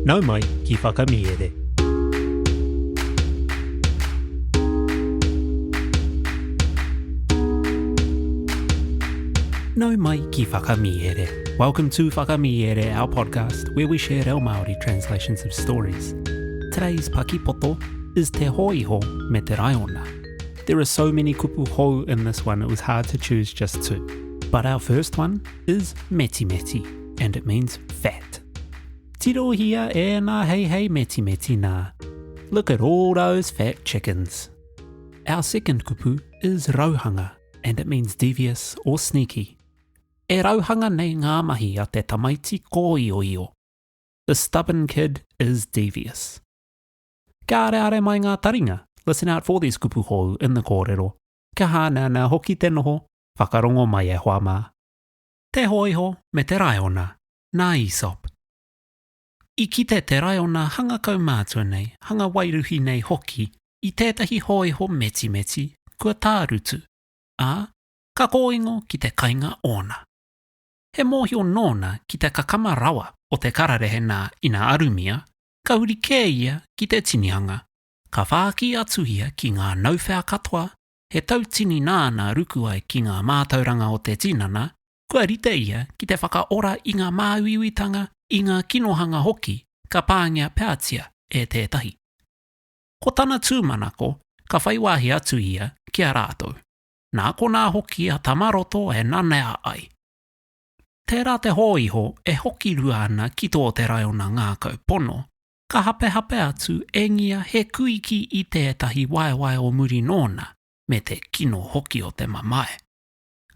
Nau mai ki Whakamiere. Nau mai ki Whakamiere. Welcome to Whakamiere, our podcast where we share reo Māori translations of stories. Today's pakipoto is Te Hōiho me te Raiona. There are so many kupu hou in this one, it was hard to choose just two. But our first one is metimeti, and it means fat. Tirohia e nā heihei metimeti nā. Look at all those fat chickens. Our second kupu is rauhanga, and it means devious or sneaky. E rauhanga nei ngā mahi a te tamaiti kōioio. The stubborn kid is devious. Kia areare mai ngā taringa, listen out for these kupu hou in the kōrero. Kia hāneanea hoki te noho, whakarongo mai e hoa mā. Te hōiho me te raiona, nā Aesop. I kite te raiona hanga kaumātua nei, hanga wairuhi nei hoki, i tētahi hōiho metimeti kua tārutu, ā, ka kōingo ki te kainga ōna. He mōhio nōna ki te kakama rawa o te kararehe nā ina arumia, ka huri kē ia ki te tinihanga. Ka whāki atu ia ki ngā nauwhea katoa, he tautini nāna ruku ai ki ngā mātauranga o te tinana, kua rite ia ki te whakaora i ngā māuiuitanga, i ngā kinohanga hoki ka pāngia peatia e tētahi. Ko tana tūmanako ka whai wāhi atu ia ki a rātou. Nā konā hoki a Tamaroto e nanea ai. Tērā te hōiho e hoki rua ana ki tō te raiona ngākau pono, ka hapehape atu e ngia he kuiki i tētahi waewae o muri nōna, me te kino hoki o te mamae.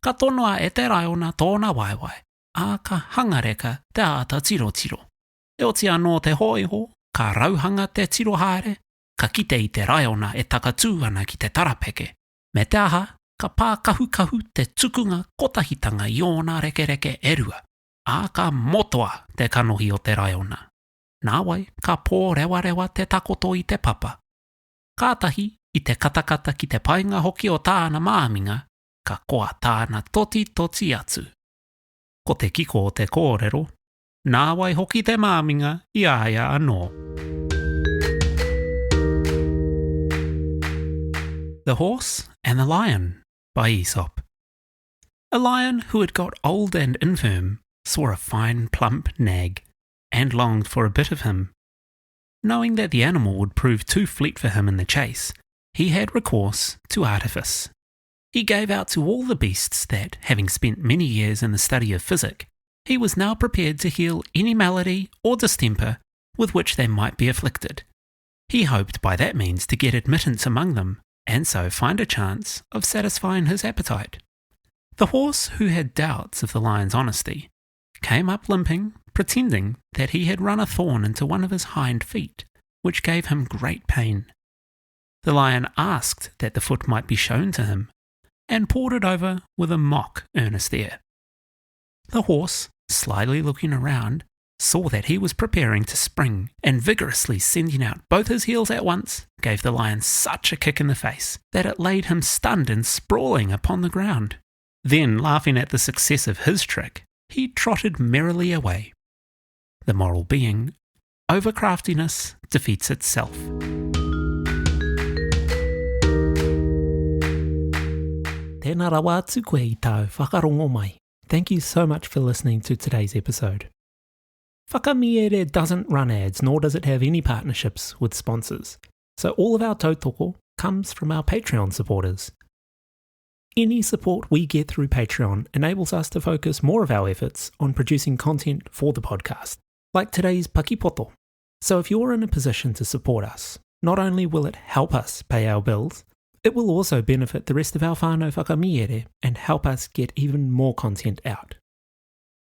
Ka tonoa e te raiona tōna waewae, ā, ka hangareka te āta tirotiro. Heoti anō te hōiho, ka rauhanga te tiro haere, ka kite i te raiona e takatū ana ki te tarapeke, me te aha, ka pākahukahu te tukunga kotahitanga i ōna rekereke e rua, ā, ka motoa te kanohi o te raiona. Nāwai, ka pōrewarewa te takoto i te papa. Kātahi, i te katakata ki te painga hoki o tāna māminga, ka koa tāna totitoti atu. Ko te kiko o te kōrero, nāwai hoki te māminga i a ia anō. The Horse and the Lion by Aesop. A lion who had got old and infirm saw a fine plump nag and longed for a bit of him. Knowing that the animal would prove too fleet for him in the chase, he had recourse to artifice. He gave out to all the beasts that, having spent many years in the study of physic, he was now prepared to heal any malady or distemper with which they might be afflicted. He hoped by that means to get admittance among them, and so find a chance of satisfying his appetite. The horse, who had doubts of the lion's honesty, came up limping, pretending that he had run a thorn into one of his hind feet, which gave him great pain. The lion asked that the foot might be shown to him, and poured it over with a mock earnest air. The horse, slyly looking around, saw that he was preparing to spring, and vigorously sending out both his heels at once, gave the lion such a kick in the face that it laid him stunned and sprawling upon the ground. Then, laughing at the success of his trick, he trotted merrily away. The moral being, overcraftiness defeats itself. Tēnā rawa atu koe i tāu whakarongo mai. Thank you so much for listening to today's episode. Whakamiere doesn't run ads, nor does it have any partnerships with sponsors. So all of our tautoko comes from our Patreon supporters. Any support we get through Patreon enables us to focus more of our efforts on producing content for the podcast, like today's Pakipoto. So if you're in a position to support us, not only will it help us pay our bills, it will also benefit the rest of our whānau whakamiere and help us get even more content out.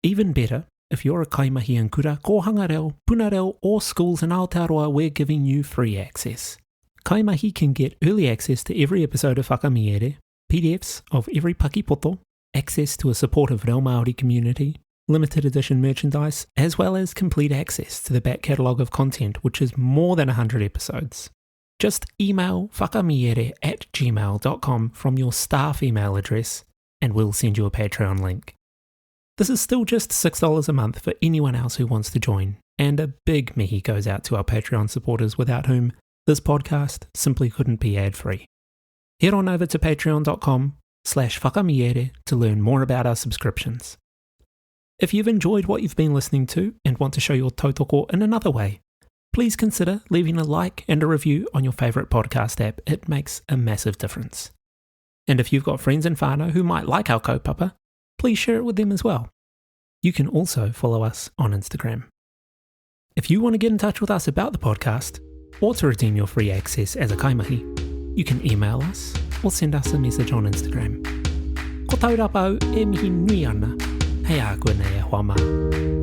Even better, if you're a kaimahi in kura, kōhanga reo, puna reo or schools in Aotearoa, we're giving you free access. Kaimahi can get early access to every episode of Whakamiere, PDFs of every pakipoto, access to a supportive reo Māori community, limited edition merchandise, as well as complete access to the back catalogue of content, which is more than 100 episodes. Just email whakamiere at gmail.com from your staff email address and we'll send you a Patreon link. This is still just $6 a month for anyone else who wants to join. And a big mihi goes out to our Patreon supporters without whom this podcast simply couldn't be ad-free. Head on over to patreon.com slash whakamiere to learn more about our subscriptions. If you've enjoyed what you've been listening to and want to show your tautoko in another way, please consider leaving a like and a review on your favourite podcast app. It makes a massive difference. And if you've got friends and whānau who might like our kaupapa, please share it with them as well. You can also follow us on Instagram. If you want to get in touch with us about the podcast, or to redeem your free access as a kaimahi, you can email us or send us a message on Instagram. Ko Taurapa au e mihi nui ana, hei a koe nei e hoa mā.